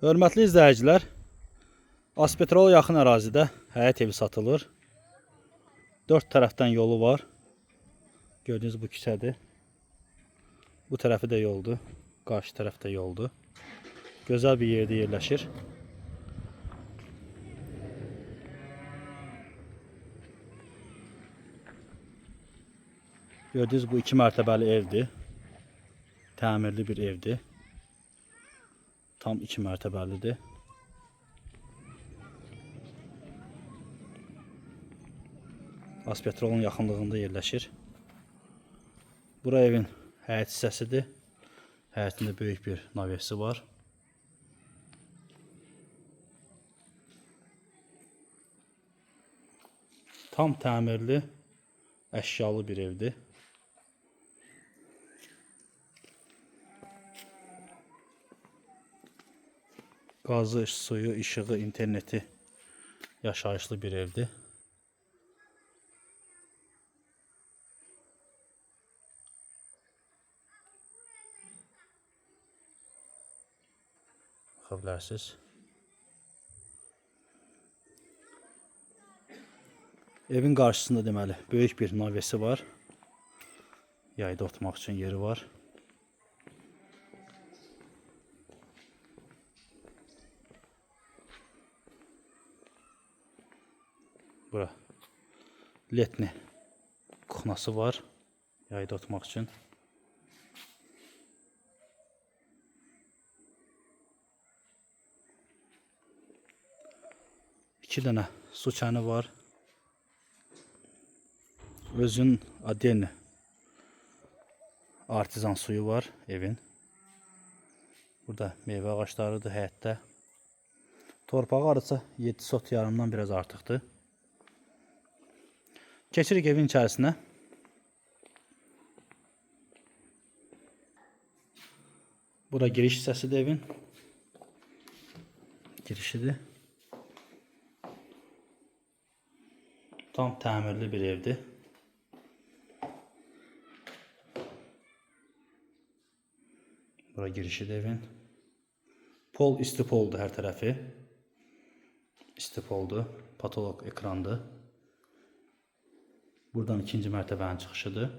Hörmətli izləyicilər, Azpetrola yaxın ərazidə həyət evi satılır. 4 tərəfdən yolu var. Gördüyünüz bu küçədir. Bu tərəfi də yoldur. Qarşı tərəf də yoldur. Gözəl bir yerdə yerləşir. Gördüyünüz bu 2 mərtəbəli evdir. Təmirli bir evdir. Tam 2 mərtəbəlidir. Azpetrolun yaxınlığında yerləşir. Bura evin həyət hissəsidir. Həyətində böyük bir navesi var. Tam təmirli, əşyalı bir evdir. Qazı, suyu, işığı, interneti yaşayışlı bir evdir. Baxa bilərsiniz. Evin qarşısında deməli böyük bir navesi var. Yayda oturmaq üçün yeri var. Bura letni kuxnası var. Yayda oturmaq üçün. İki dənə su çəni var. Özün adeni artizan suyu var evin. Burada meyvə ağaclarıdır həyətdə. Torpağı arısa 7 sot yarımdan biraz artıqdır. Keçirik evin içərisinə. Bura giriş hissəsidir evin. Girişidir. Tam təmirli bir evdir. Bura girişidir evin. Pol istipoldur hər tərəfi. İstipoldur. Patolog ekrandır. Buradan ikinci mərtəbənin çıxışıdır.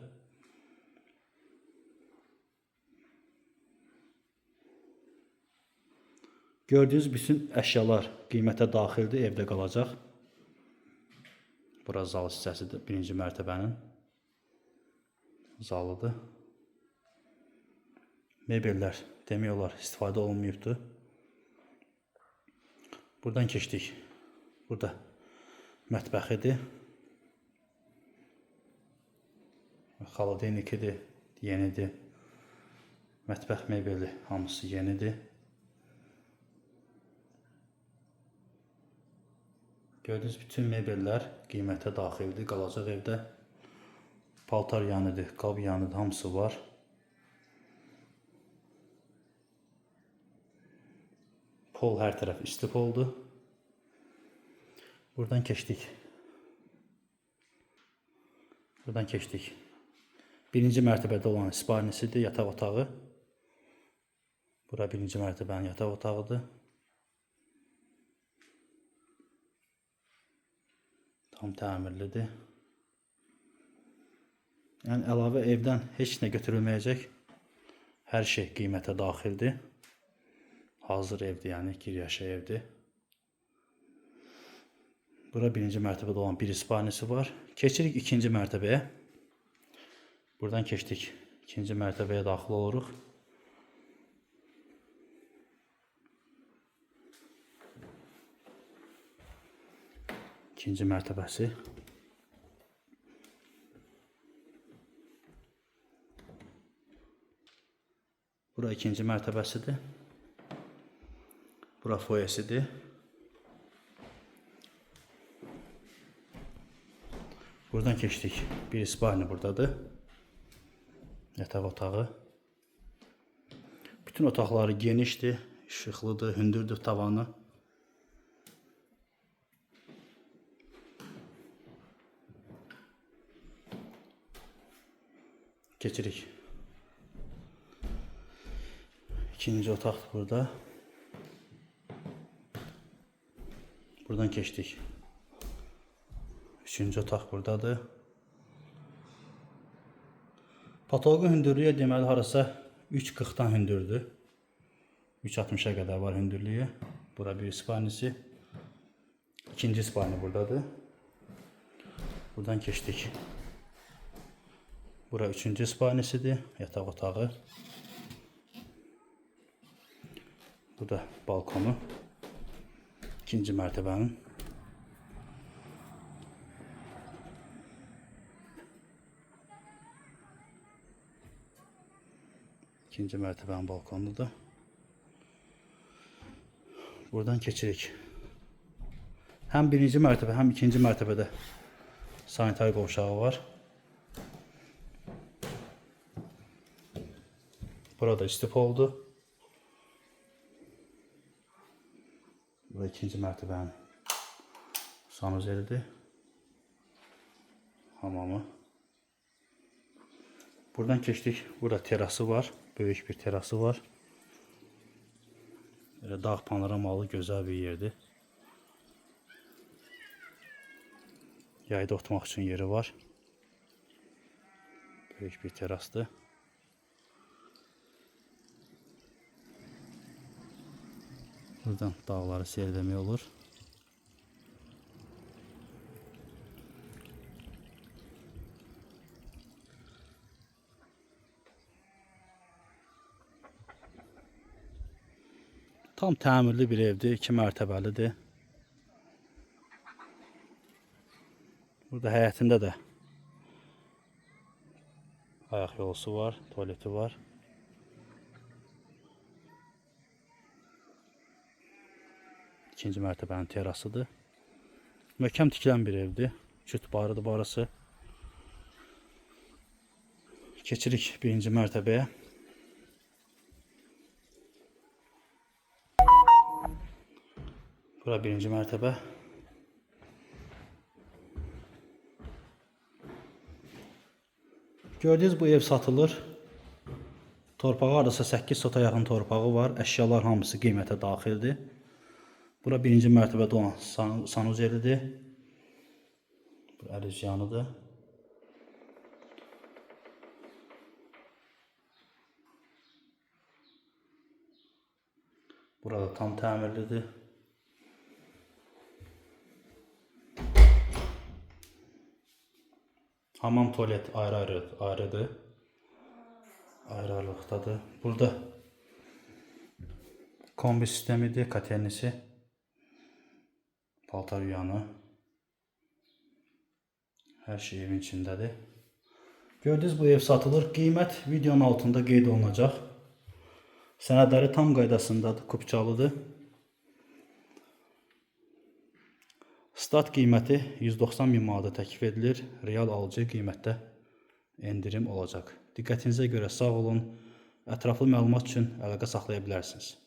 Gördüyünüz bütün əşyalar qiymətə daxildir, evdə qalacaq. Bura zal hissəsidir, birinci mərtəbənin zalıdır. Mebellər demək olar istifadə olunmayıbdır. Buradan keçdik. Burada mətbəxidir. Xolodilnikidir, yenidir. Mətbəx mebeli hamısı yenidir. Gördüyünüz bütün mebellər qiymətə daxildir, qalacaq evdə. Paltar yanıdır, qab yanıdır, hamısı var. Pol hər tərəf istipoldur. Buradan keçdik. Buradan keçdik. Birinci mərtəbədə olan isparnisidir, yataq otağı. Bura birinci mərtəbənin yataq otağıdır. Tam təmirlidir. Yəni əlavə evdən heç nə götürülməyəcək. Hər şey qiymətə daxildir. Hazır evdir, yəni gir yaşa evdir. Bura birinci mərtəbədə olan bir isparnisi var. Keçirik ikinci mərtəbəyə. Buradan keçdik. İkinci mərtəbəyə daxil oluruq. İkinci mərtəbəsi. Bura ikinci mərtəbəsidir. Bura foyesidir. Buradan keçdik. Bir isparni buradadır. Yataq otağı. Bütün otaqları genişdir, işıqlıdır, hündürdür tavanı. Keçirik. İkinci otaqdır burada. Buradan keçdik. Üçüncü otaq buradadır. Patoloqun hündürlüyü deməli harasa 3,40-dan hündürdür. 3,60-a qədər var hündürlüyü. Bura bir spalnisi. İkinci spalni buradadır. Buradan keçdik. Bura üçüncü spalnisidir. Yataq otağı. Bu da balkonu. İkinci mərtəbənin. İkinci mərtəbənin balkonudur. Buradan keçirik. Həm birinci mərtəbə, həm ikinci mərtəbədə sanitar qovşağı var. Burada istip oldu. Burada ikinci mərtəbənin sanuzelidir. Hamamı. Buradan keçdik. Burada terası var. Böyük bir terası var. Belə dağ panoramalı gözəl bir yerdir. Yayda oturmaq üçün yeri var. Böyük bir terasdır. Buradan dağları seyr etmək olur. Tam təmirli bir evdir, 2 mərtəbəlidir. Burada həyətində də ayaq yolusu var, tualeti var. İkinci mərtəbənin terasıdır. Möhkəm tikilən bir evdir. Küt barıdır barısı. Keçirik birinci mərtəbəyə. Bura birinci mərtəbə. Gördüyünüz bu ev satılır. Torpağı hardasa 8 sota yaxın torpağı var. Əşyalar hamısı qiymətə daxildir. Bura birinci mərtəbədə olan sanuzelidir. Bura əl üsyanıdır. Burada tam təmirlidir. Hamam, tualet ayrı-ayrı ayrıdır. Ayrı-ayrılıqdadır. Burada kombi sistemidir, katernisi. Paltar yuyanı. Hər şey evin içindədir. Gördüyünüz bu ev satılır. Qiymət videonun altında qeyd olunacaq. Sənədləri tam qaydasındadır, kupçalıdır. Start qiyməti 190 min manata təklif edilir. Real alıcı qiymətdə endirim olacaq. Diqqətinizə görə sağ olun. Ətraflı məlumat üçün əlaqə saxlaya bilərsiniz.